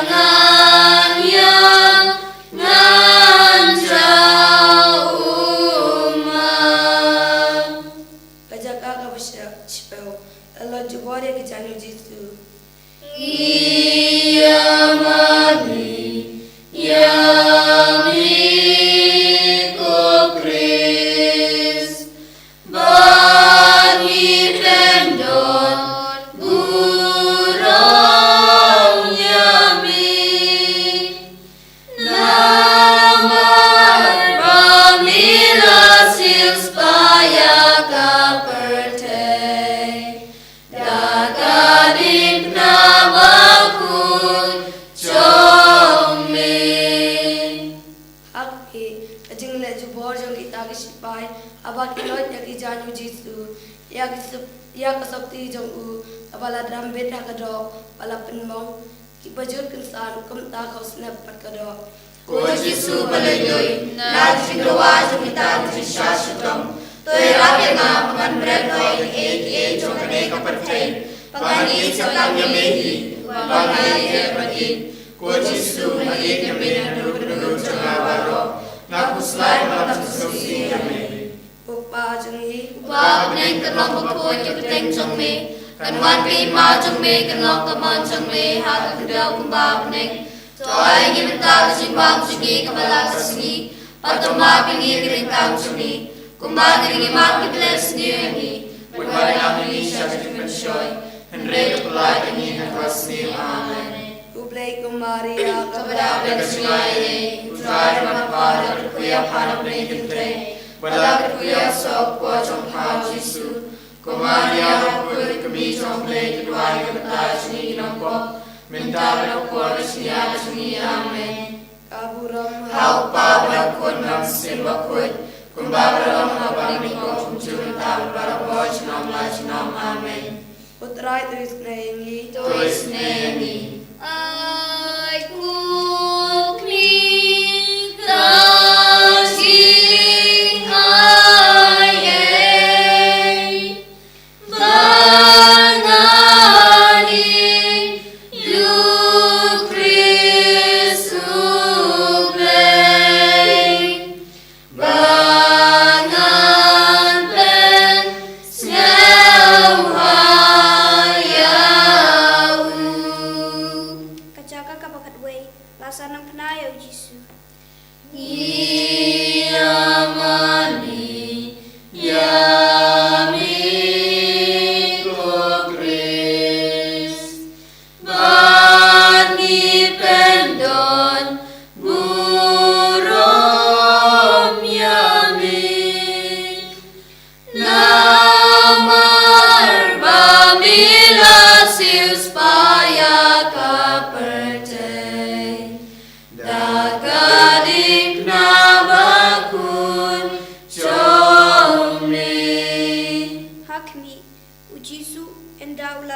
ngan ïap ngan jaw u ma. Ka jaka kaba shiphew. La long jubor ïa ka jaiñ u Jisu. Ngi ïa mane ïa me ko Khrist, ba ngi pyndonkam burom ïa me. Namar ba me la siewspah ïa ka pyrthei da ka diengphna bakhuid jong me. Ha kane ka jingleh jubor jong kita ki shipai, haba ki lait ïa ka jaiñ u Jisu, ïa ka sop-, ïa ka sopti jong u, kaba la dram bit ha ka doh, ba la pynmong, kiba jur kynsan, kumta ka u snep bad ka doh. Ko Jisu balaitluid, na ka jingdawa jong kita ki jingshah shitom, to ïarap ïa nga ba ngan bret noh ïa kiei kiei jong kane ka pyrthei, ba ngan ïeit tang ïa me hi, kumba nga ïeit bad ïeit. Ko Jisu, nga ïeit ïa me naduh ka kynduh jong nga baroh, nga khuslai ba nga pynsngewsih ïa me. Ko Pa jong ngi uba ha bneng, kan long bakhuid ka kyrteng jong me, kan wan ka hima jong me, kan long ka mon jong me ha ka khyndew kumba ha bneng. To ai ïa ngi mynta ka jingbam jong ngi kaba la ka sngi, bad to map ïa ngi ki ryngkang jong ngi, kumba ngi ruh ngi map ïa kiba leh sniew ïa ngi. Bad wat ïalam ïa ngi sha ka jingpynshoi, hynrei to pynlait ïa ngi na kaba sniew. Amen. Khublei ko Maria, kaba don bad ka jingaiei, U Trai u don bad pha, la kyrkhu ïa pha na pdeng ki kynthei, bad la kyrkhu ïa u seh bakhuid jong pha u Jisu. Ko Maria bakhuid, ko kmie jong U Blei, to duwai ïa ngi kita ki nongpop, mynta bad ha ka por ka jingïap jong ngi. Amen. Ka burom ha U Kpa bad ha U Khun bad ha U Mynsiem Bakhuid, kumba la long, kumba mynnyngkong, kumjuh, mynta bad ha ka por ka jingdum la jingdum. Amen. U Trai to isynei ïa ngi. To isynei ïa ngi. Ai ko kmie ka jingaiei, ba ngan ïeit ïa u Khrist U Blei, ba ngan pynsngewbha ïa u. Ka jaka kaba khatwei, la sah nang phna ïa u Jisu. Ngi ïa mane ïa me ko Khrist, ba ngi pyndon burom ïa me. Namar ba me la siewspah ïa ka pyrthei da ka diengphna bakhuid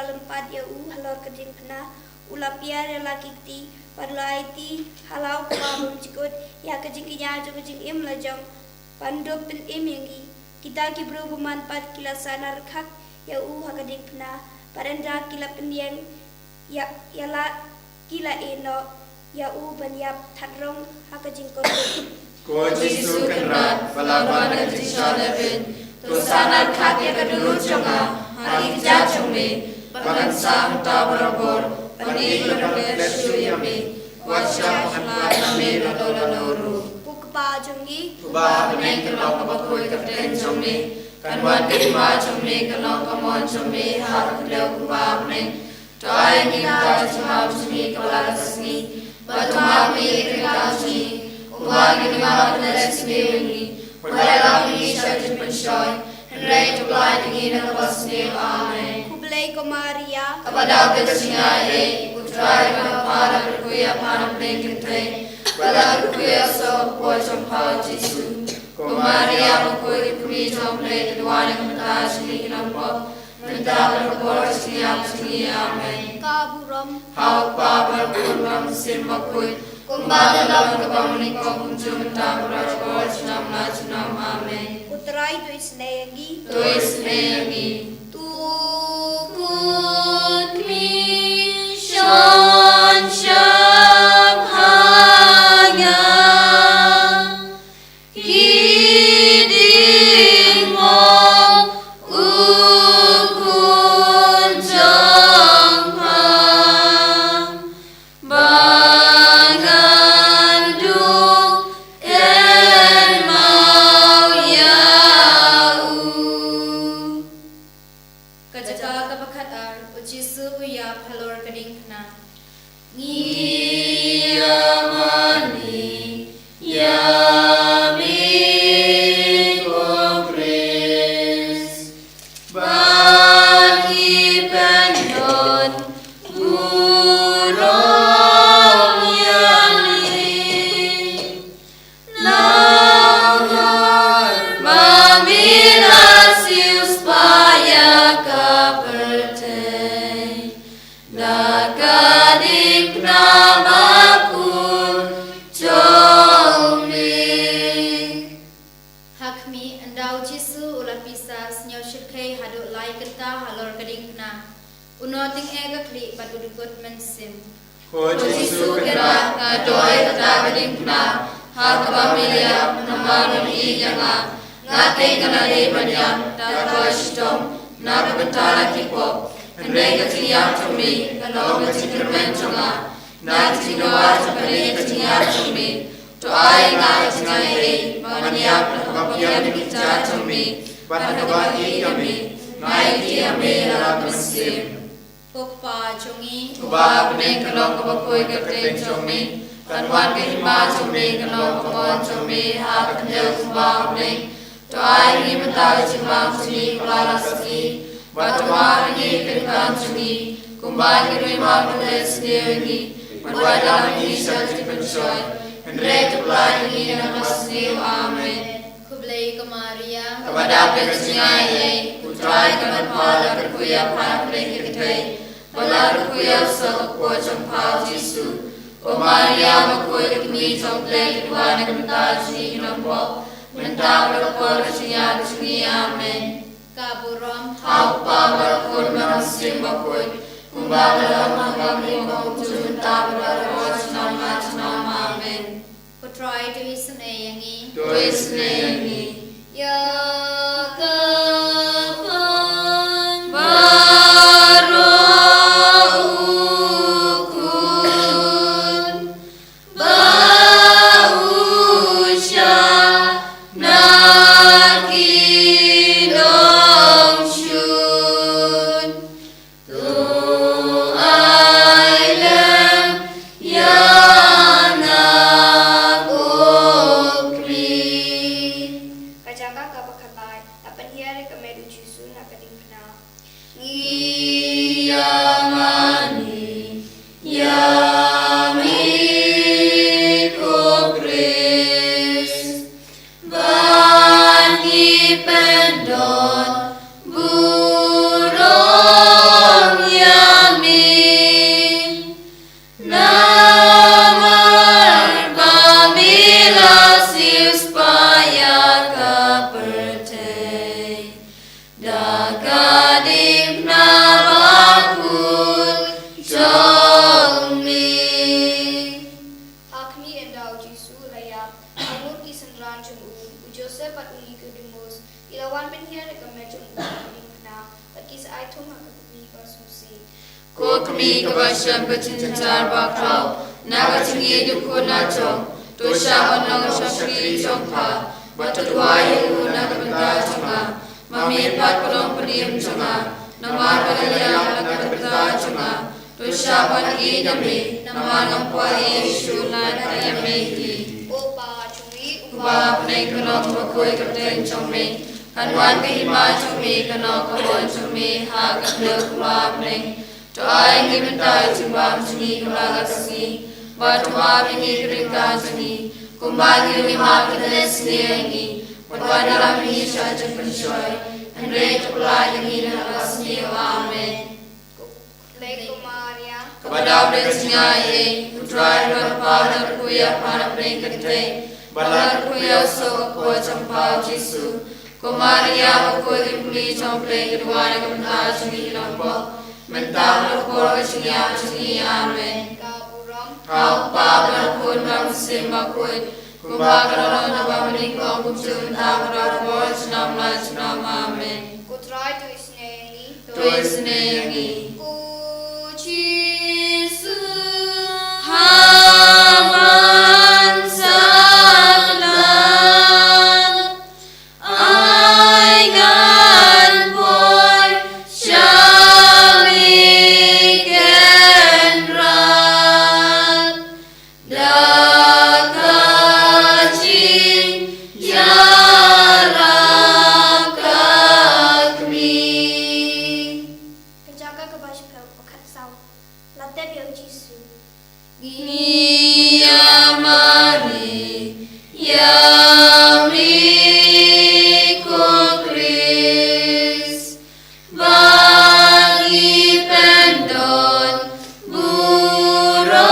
lympat ïa u halor ka diengphna, u la piar ïa la ki kti, bad u la aiti ha la u kpa bymjukut ïa ka jingkñia jong ka jingim lajong ban dup pynim ïa ngi. Kita ki briew bymman pat ki la sahnarkhak ïa u ha ka diengphna, bad ynda ki la pynïeng ïa, ïa la ki la ïehnoh ïa u ban ïap thad rong ha ka jingkordor. Ko Jisu Kynrad, ba la wan na ka jingshah lehbeiñ, to sahnarkhak ïa ka dohnud jong nga ha ki kjat jong me, ba kan sah hangta barabor ban ïeit bad ban klet shuh ïa me. Wat shah ban klet ïa me lano lano ruh. Ko Kpa jong ngi uba ha bneng, ka long kaba khuid ka kyrteng jong me, kan wan ka hima jong me, kan long ka mon jong me ha ka khyndew kumba ha bneng. To ai ngi mynta ka jingmam jong ngi kaba la ka sngi, bad to map ïa ki ryngkat jong ngi, kumba ngi ruh ngi map ïa kiba leh sniew ïa ngi. Wat ïalam ïa ngi sha ka jingpynshoi, hynrei to pyllait ïa ngi na kaba sniew. Amen. Khublei ko Maria, kaba dap da ka jingaiei, U Trai u don bad pha, la kyrkhu ïa pha na pdeng ki kynthei, bad la kyrkhu ïa u soh ka kpoh jong pha u Jisu. Ko Maria bakhuid, ka kmie jong U Blei, to duwai ïa ngi ki nongpop, mynta bad ha ka por ka jingïap jong ngi. Amen. Ka burom ha U Kpa, bad ha U Khun, bad ha U Mynsiem Bakhuid, kumba ka long, kaba mynnyngkong, kumjuh, mynta bad ha ka por junom la junom. Amen. U Trai to isynei ïa ngi. To isynei ïa ngi. To kut kmie, shon shap ha nga. Ki dieng mo, U Khun jong pha, ba ngan duh kynmaw ïa u. Ka jaka kaba khatar, U Jisu u ïap halor ka diengphna. Ngi ïa mane ïa me ko Khrist, ba ngi pyndon burom ïa me. Namar ba me la siewspah ïa ka pyrthei da ka diengphna bakhuid jong me. Ha khmih, ynda U Jisu u la pisa sniew shyrkhei haduh lai kynta halor ka diengphna, u nongtyngeh ka khlieh bad u dkut mynsiem. Ko Jisu Kynrad, nga duh ïa kata ka diengphna ha kaba me la ïap, namar ba me ïeit ïa nga. Nga teng nga la dei ban ïap da kaba shitom na ka bynta na ki pop, hynrei ka jingïap jong me ka long ka jingkyrmen jong nga. Na ka jingdawa jong kane ka jingïap jong me, to ai ïa nga ka jingaiei ban ïap na ka bym ïap ïa ki kjat jong me bad na ka bym ïeit ïa me. Nga ïeit ïa me ïa la ka mynsiem. Ko Kpa jong ngi uba ha bneng, ka long kaba khuid ka kyrteng jong me, kan wan ka hima jong me, kan long ka mon jong me ha ka khyndew kumba ha bneng. To ai ngi mynta ka jingmam jong ngi kaba la ka sngi, bad to map ïa ngi ki ryngkat jong ngi, kumba ngi ruh ngi map ïa kiba leh sniew ïa ngi. Bad wat ïalam ïa ngi sha ka jingpynshoi, hynrei to pyllait ïa ngi na kaba sniew. Amen. Khublei ko Maria, kaba dap da ka jingaiei, U Trai u don bad pha, la kyrkhu ïa pha na pdeng ki kynthei, bad la kyrkhu ïa u soh ka kpoh jong pha u Jisu. Ko Maria bakhuid, ka kmie jong U Blei, to duwai ïa ngi ki nongpop, mynta bad ha ka por ka jingïap jong ngi. Amen. Ka burom ha U Kpa bad ha U Khun bad ha U Mynsiem Bakhuid, kumba ka long ha kaba mynnyngkong, kumjuh mynta bad ha ka por junom la junom. Amen. Ko Trai to isynei ïa ngi. To isynei ïa ngi. Ïa ka kyrteng baroh, U Khun bad U Shah, na ki nongshun. To ai lem ïa nga ko Khrist. Ka jaka kaba khatlai, la pynhiar ïa ka met U Jisu na ka diengphna. Ngi ïa mane ïa me ko Khrist, ba ngi pyndon burom Joseph bad u Nikodemus, ki la wan pynhiar ïa ka met jong u ha ka diengphna, bad ki sa ai thum ha ka kmie ba sngewsih. Ko kmie kaba shem ka jingjynjar bakhraw na ka jingïeit jong u khun la jong, to shah ban long shakri jong pha, bad to duwai ïa u na ka bynta jong nga. Ma me pat ka longpynim jong nga, namar ba la ïap na ka bynta jong nga. To shah ban ïeit ïa me, namar ngam kwah ïa shuh lait ïa me hi. O Pa jong ngi uba ha bneng, ka long kaba khuid ka kyrteng jong me. Kan wan ka hima jong me, kan long ka mon jong me ha ka khyndew kumba ha bneng. To ai ngi mynta ka jingbam jong ngi kaba la ka sngi. Bad to map ïa ngi ki ryngkat jong ngi, kumba ngi ruh ngi map ïa kine kiba sniew ïa ngi. Bad wat ïalam ïa ngi sha jingpynshoi, hynrei to pyllait ïa ngi na kaba sniew. Amen. Khublei ko Maria, kaba dap da ka jingaiei, U Trai u don bad pha, bad la kyrkhu ïa pha na pdeng kynthei, bad la kyrkhu ïa u soh ka por jong pha u Jisu. Ko Maria, bakhuid ka kmie jong U Blei, to duwai na ka bynta jong ngi ki nongpop, mynta bad ha ka por ka jingïap jong ngi. Amen. Ka burom ha U Kpa bad ha U Khun bad ha U Mynsiem Bakhuid, kumba ka la long na banyngkong, kumjuh mynta bad ha ka por junom la junom. Amen. Ko Trai to isynei ïa ngi. To isynei ïa ngi. Ko Jisu, ha ban sa khlad, ai ngan poi sha me ken rat, da ka jingïarap ka kmie. Ka jaka kaba shiphew, ka khatsaw. La tep ïa u Jisu. Ngi ïa mane ïa me ko Khrist, ba ngi pyndon burom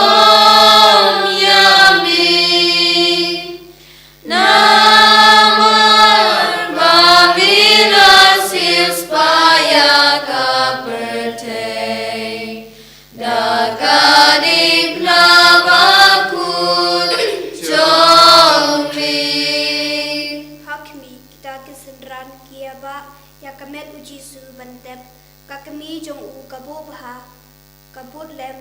ïa me. Namar ba me la siewspah ïa ka pyrthei da ka diengphna bakhuid jong me. Ha khmih, kita ki synran ki ïa bah ïa ka met u Jisu ban tep. Ka kmie jong u ka buh bha, ka bud lem,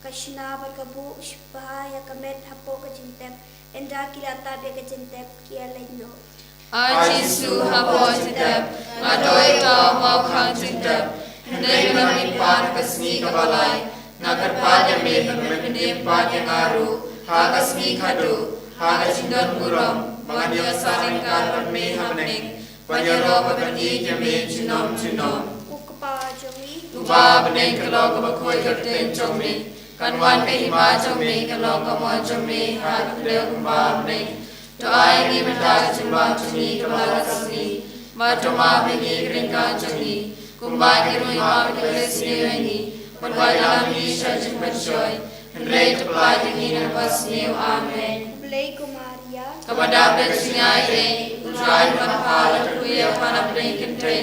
ka shna bad ka buh bha ïa ka met hapoh ka jingtep. Ynda ki la tap ïa ka jingtep, ki ïa leit noh. A Jisu, hapoh jingtep nga dei uta u mawkhang jingtep. Hynrei mynta pat ha ka sngi kaba lai, nga kyrpad ïa me ban pynim pat ïa nga ruh ha ka sngi khatduh, ha ka jingdon burom ba ngan ïoh sah ryngkat bad me ha bneng, ban ïaroh bad ban ïeit ïa me junom junom. Ko Kpa jong ngi uba ha bneng, kan long kaba khuid ka kyrteng jong me. Kan wan ka hima jong me, kan long ka mon jong me ha ka khyndew kumba ha bneng. To ai ngi mynta ka jingbam jong ngi kaba la ka sngi. Bad to map ïa ngi ki ryngkat jong ngi, kumba ngi ruh ngi map ïa kito kiba sniew ïa ngi. Bad wat ïalam ïa ngi sha jingpynshoi, hynrei to pyllait ïa ngi na kaba sniew. Amen. Khublei ko Maria, kaba dap da ka jingaiei, U Trai u don bad pha, la kyrkhu ïa pha na pdeng kynthei,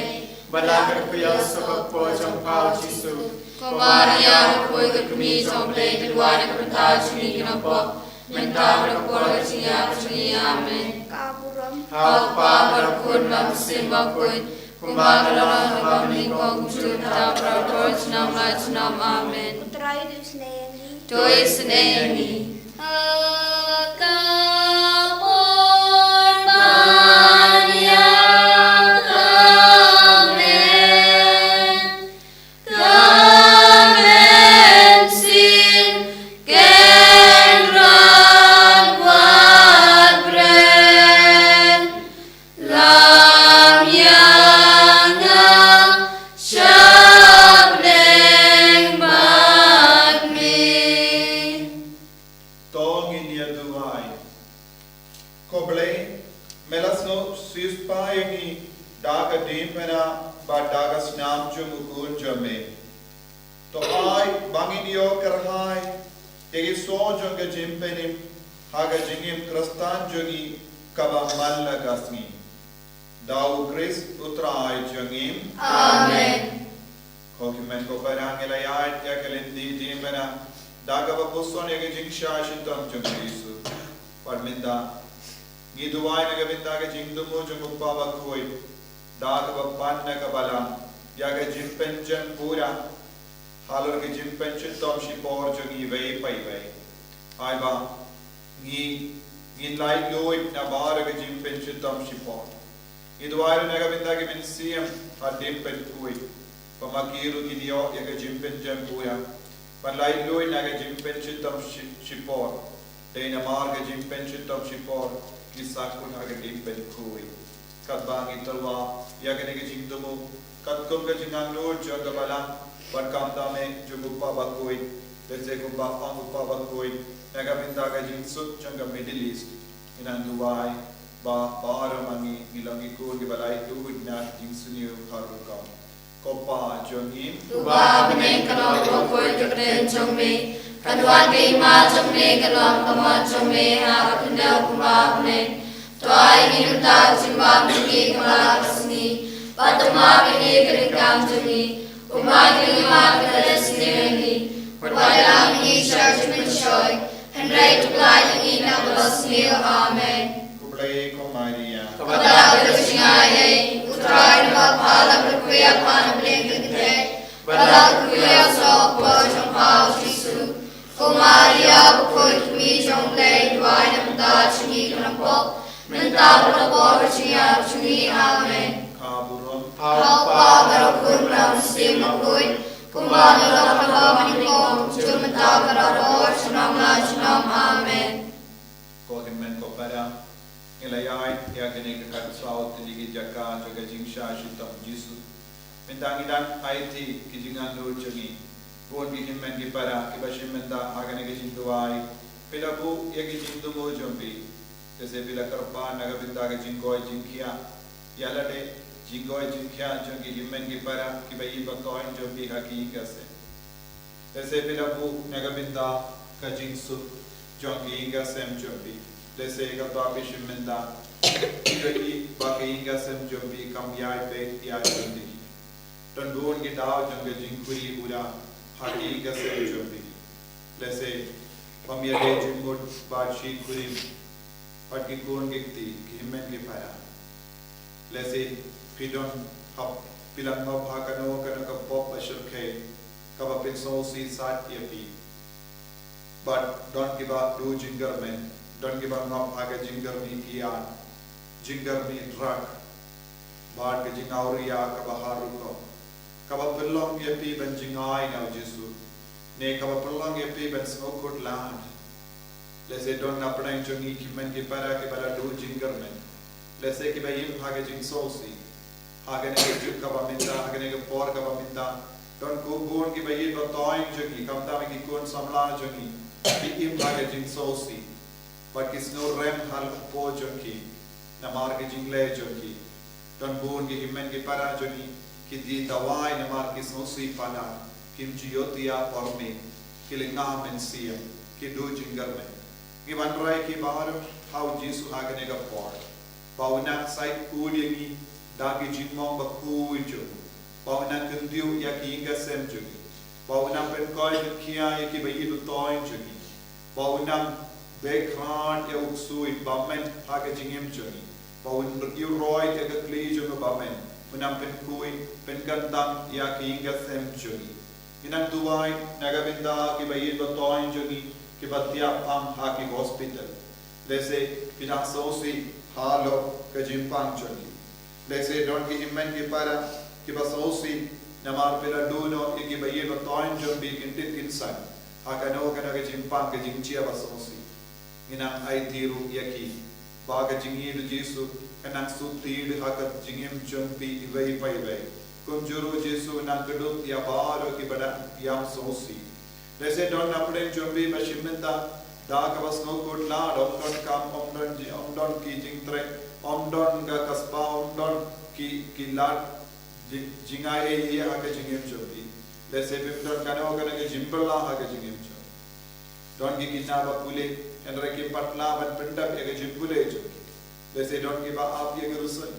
bad la kyrkhu ïa u soh ka por jong pha u Jisu. Ko Maria, bakhuid ka kmie jong U Blei, to duwai na ka bynta jong ngi ki nongpop, mynta bad ha ka por ka jingïap jong ngi. Amen. Ka burom ha U Kpa bad ha U Khun bad ha U Mynsiem Bakhuid, kumba ka la long na banyngkong, kumjuh mynta bad ha ka por junom la junom. Amen. U Trai u isynei ïa ngi. To isynei ïa ngi. Ha ka por ban ïa ka met, ka mynsiem kynrad wat bret. Lam ïa nga sha bneng bad me. To ngin ïa duwai. Ko Blei, me la sngew siewspah ïa ngi da ka diengphna bad da ka snam jong u Khun jong me. To ai ba ngin ïoh kyrhai ïa ki soh jong ka jingpynim ha ka jingim Khristan jong ngi kaba man la ka sngi. Da u Khrist u Trai jong ngi. Amen. Ko hynmen ko para, ngi la ïaid ïa ka lynti diengphna da kaba puson ïa ka jingshah shitom jong u Jisu. Bad mynta Ngi duwai na ka bynta ka jingthmu jong u Kpa Bakhuid, da kaba pan na ka balang ïa ka jingpynjem pura halor ka jingpynshitom shipor jong ngi iwei pa iwei. Ai ba ngi, ngin laitluid na baroh ka jingpynshitom shipor. Ngi duwai ruh na ka bynta ki mynsiem hadien pynkuid, ba ma ki ruh kin ïoh ïa ka jingpynjem pura ban laitluid na ka jingpynshitom shi-, shipor. Dei namar ka jingpynshitom shipor ki sakut ha ka jingpynkuid. Katba ngi tyrwa ïa kane ka jingthmu, katkum ka jingangnud jong ka balang bad kumta me jong u Kpa Bakhuid, lehse kumba ong u Kpa Bakhuid na ka bynta ka jingsuk jong ka Middle East, ngi nang duwai ba baroh ma ngi ngi long ki khun kiba laitluid na ka jingsniew ha rukom. Ko Pa jong ngi uba ha bneng, ka long bakhuid ka kyrteng jong me, kan wan ka hima jong me, kan long ka mon jong me ha ka khyndew kumba ha bneng. To ai ngi mynta ka jingbam jong ngi kaba la ka sngi, bad to map ïa ngi ka ryngkang jong ngi, kumba ngi map ïa kiba la sniew ïa ngi. Wat lam ïa ngi sha ka jingpynshoi, hynrei to pynlait ïa ngi na kaba sniew. Amen. Khublei ko Maria, kaba dap da ka jingaiei, u Trai u don bad pha, la kyrkhu ïa pha na pdeng ki kynthei, bad la kyrkhu ïa u soh hapoh jong pha u Jisu. Ko Maria bakhuid, ka kmie jong U Blei, duwai na ka bynta jong ngi ki nongpop, mynta bad ha ka por ka jingïap jong ngi. Amen. Ka burom ha u Kpa, bad ha u Khun, bad ha u Mynsiem Bakhuid, kumba ka la long ha kaba nyngkong, kumjuh mynta bad ha ka por junom la junom. Amen. Ko hynmen ko para, ngi la ïaid ïa kane ka khatsaw tylli ki jaka jong ka jingshah shitom Jisu. Mynta ngi dang aiti ki jingangnud jong ngi. Bun ki hynmen ki para kiba shim bynta ha kane ka jingduwai, phi la buh ïa ki jingthmu jong phi. Lehse phi la kyrpad na ka bynta ka jingkoit jingkhiah, ïa lade jingkoit jingkhiah jong ki hynmen ki para kiba ïeit ba thoiñ jong phi ha ki ïing ka sem. Lehse phi la buh na ka bynta ka jingsuk jong ki ïing ka sem jong phi. Lehse katba phi shim bynta, phi ïohi ba ka ïing ka sem jong phi kam ïai beit ïa jingdih. Don bun ki daw jong ka jingkhuslai ha ki ïing ka sem jong phi. Lehse bym ïadei jingmut bad shi kurim bad ki khun ki kti, ki hynmen ki para. Lehse phi don hap, phi la ngop ha kano kano ka pop ba shyrkhei kaba pynsngewsih sat ïa phi. Bad don kiba duh jingkyrmen, don kiba ngop ha ka jingkyrmen kiad, jingkyrmen drug, bad ka jingawria kaba har rukom, kaba pynlong ïa phi ban jngai na u Jisu, ne kaba pynlong ïa phi ban sngewkhuslai. Lehse don na pdeng jong ngi ki hynmen ki para kiba la duh jingkyrmen. Lehse kiba im ha ka jingsngewsih ha kane ka juk kaba mynta, ha kane ka por kaba mynta. Don khubun kiba ïeit ba thoiñ jong ngi, khamtam ki khun samla jong ngi, ki im ha ka jingsngewsih bad ki sngew rem ha la ka por jong ki namar ki jingleh jong ki. Don bun ki hynmen ki para jong ngi ki die dawai namar ki sngewsih palat, kim ju ïoh thiah por miet, ki lynga mynsiem, ki duh jingkyrmen. Ngi wanrah ïa ki baroh ha u Jisu ha kane ka por, ba un nang sait khuid ïa ngi da ki jingmong bakhuid jong u, ba un nang kyntiew ïa ki ïing ka sem jong ngi, ba un nang pynkhiah ïa kiba ïeit ba thoiñ jong ngi, ba un nang beh khlad ïa u ksuid ba myn ha ka jingim jong ngi, ba un ïuroi ïa ka khlieh jong u ba myn, un nang pynkhuid pynkyntang ïa ki ïing ka sem jong ngi. Ngi nang duwai na ka bynta kiba ïeit ba thoiñ jong ngi kiba thiah phang ha ki hospital. Lehse phi dang sngewsih halor ka jingpang jong ki. Lehse don ki hynmen ki para kiba sngewsih namar phi la duh noh ïa kiba ïeit ba thoiñ jong phi, kin tip kin san ha kano kano ka jingpang, ka jingjia ba sngewsih. Ngi nang aiti ruh ïa ki ba ka jingïeit u Jisu kan nang suk thied ha ka jingim jong phi iwei pa iwei, kumjuh ruh u Jisu un nang kdup ïa baroh kiba dang ïam sngewsih. Lehse don na pdeng jong phi ba shim bynta da kaba sngewkhuslai, ym don kam, ym don ji, ym don ki jingtrei, ym don ka, ka spah, ym don ki, ki lad ji-, jingaiei ha ka jingim jong phi. Lehse phim don kano kano ka jingbylla ha ka jingim jong phi. Don ki, ki nang ba pule, hynrei kim pat lah ban pyndep ïa ka jingpule jong ki. Lehse don kiba ap ïa ka result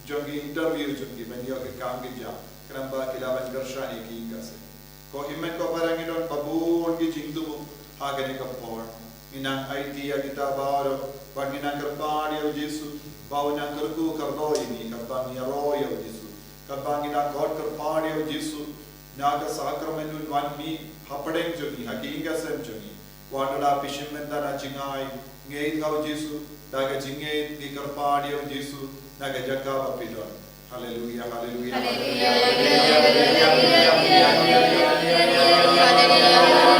jong ki interview jong ki ban ïoh ka kam ka jam, khnang ba ki lah ban kyrshan ïa ki ïing ka sem. Ko hynmen ko para, ngi don ba bun ki jingthmu ha kane ka por. Ngi nang aiti ïa kita baroh, bad ngi nang kyrpad ïa u Jisu ba un nang kyrkhu kyrdoh ïa ngi, katba ngi ïaroh ïa u Jisu, katba ngi nang khot kyrpad ïa u Jisu na ka sakramen un wan mih hapdeng jong ngi, ha ka ïing ka sem jong ngi. Wat la phi shim bynta na jingai, ngeit ha u Jisu, da ka jingngeit ngi kyrpad ïa u Jisu na ka jaka ba phi don. Haleluya, haleluya, haleluya, haleluya, haleluya, haleluya, haleluya, haleluya.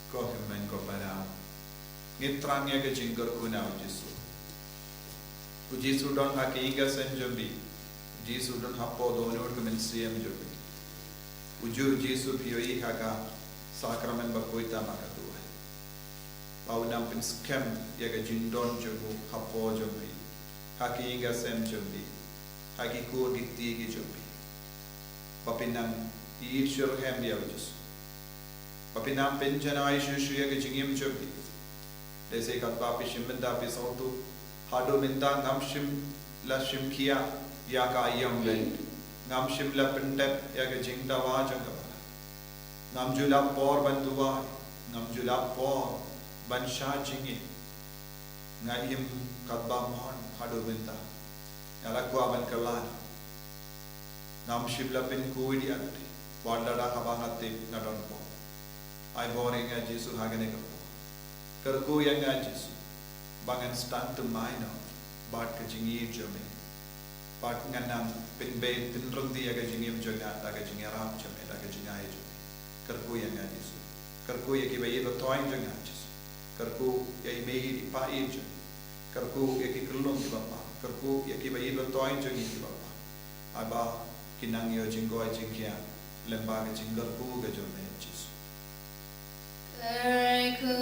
Ko hynmen ko para, ngin thrang ïa ka jingkyrkhu na u Jisu. U Jisu don ha ka ïing ka sem jong phi. U Jisu don hapoh dohnud ka mynsiem jong phi. U ju u Jisu phi ïohi ha ka sakramen bakhuid tam ha ka duwai, ba u nang pynskhem ïa ka jingdon jong u hapoh jong phi, ha ka ïing ka sem jong phi, ha ki kur ki kti ki jong phi. Ba phin nang ïeit shitrhem ïa u Jisu. Ba phin nang pynjanai shuh shuh ïa ka jingim jong phi. Lehse katba phi shim bynta phi sngewthuh, haduh mynta ngam shym la shim khia ïa ka ïong lei. Ngam shym la pyndep ïa ka jingdawa jong ka balang. Ngam ju lap por ban duwai, ngam ju lap por ban shah jingim. Nga im katba mon haduh mynta. Nga la kwah ban kylla noh. Ngam shym la pynkhuid ïa lade, wat lada haba nga tip nga don bor. Ai bor ïa nga Jisu ha kane ka por. Kyrkhu ïa nga Jisu ba ngan sdang thymmai noh bad ka jingïeit jong me. Bad ngan nang pynbeit pynryntih ïa ka jingim jong nga da ka jingïarap jong me, da ka jingai jong me. Kyrkhu ïa nga Jisu. Kyrkhu ïa kiba ïeit ba thoiñ jong nga Jisu. Kyrkhu ïa i mei i pa ïeit jong nga. Kyrkhu ïa ki khyllung kiba pang. Kyrkhu ïa kiba ïeit ba thoiñ jong nga kiba pang. Ai ba kin nang ïoh jingkoit jingkhiah lyngba ka jingkyrkhu ka jong me Jisu. Kyrkhu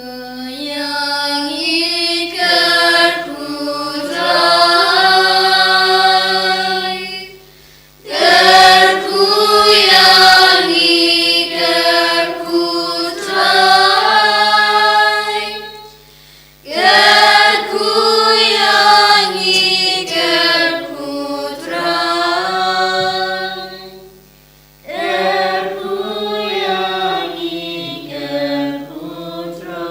ïa ngi, kyrkhu Trai. Kyrkhu ïa ngi, kyrkhu Trai. Kyrkhu ïa ngi, kyrkhu Trai. Kyrkhu ïa ngi, kyrkhu Trai.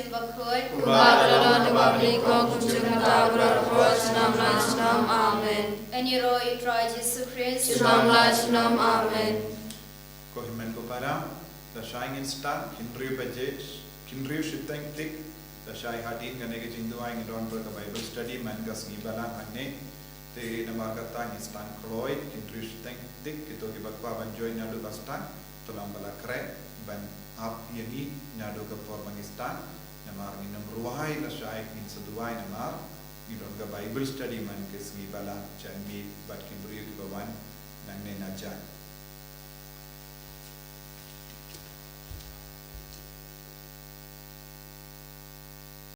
Bakhuid. Kumba ka la long ha kaba nyngkong, kumjuh mynta, baroh arngut, junom la junom. Amen. Ngi ïaroh ïa U Trai Jisu Khrist. Junom la junom. Amen. Ko hynmen ko para, lashai ngin sdang, khynriew baje, khynriew shiteng tik, lashai hadien kane ka jingduwai ngin don ruh ka Bible study man ka sngi Balang hangne. Te namar kata ngin sdang kloi, khynriew shiteng tik, kito kiba kwah ban join naduh ba sdang, to lam ba la khreh ban ap ïa ngi naduh ka por ba ngi sdang, namar ngin ym rwai lashai, ngin sa duwai namar ngi don ka Bible study man ka sngi Balang, janmiet bad ki briew kiba wan nangne na jan.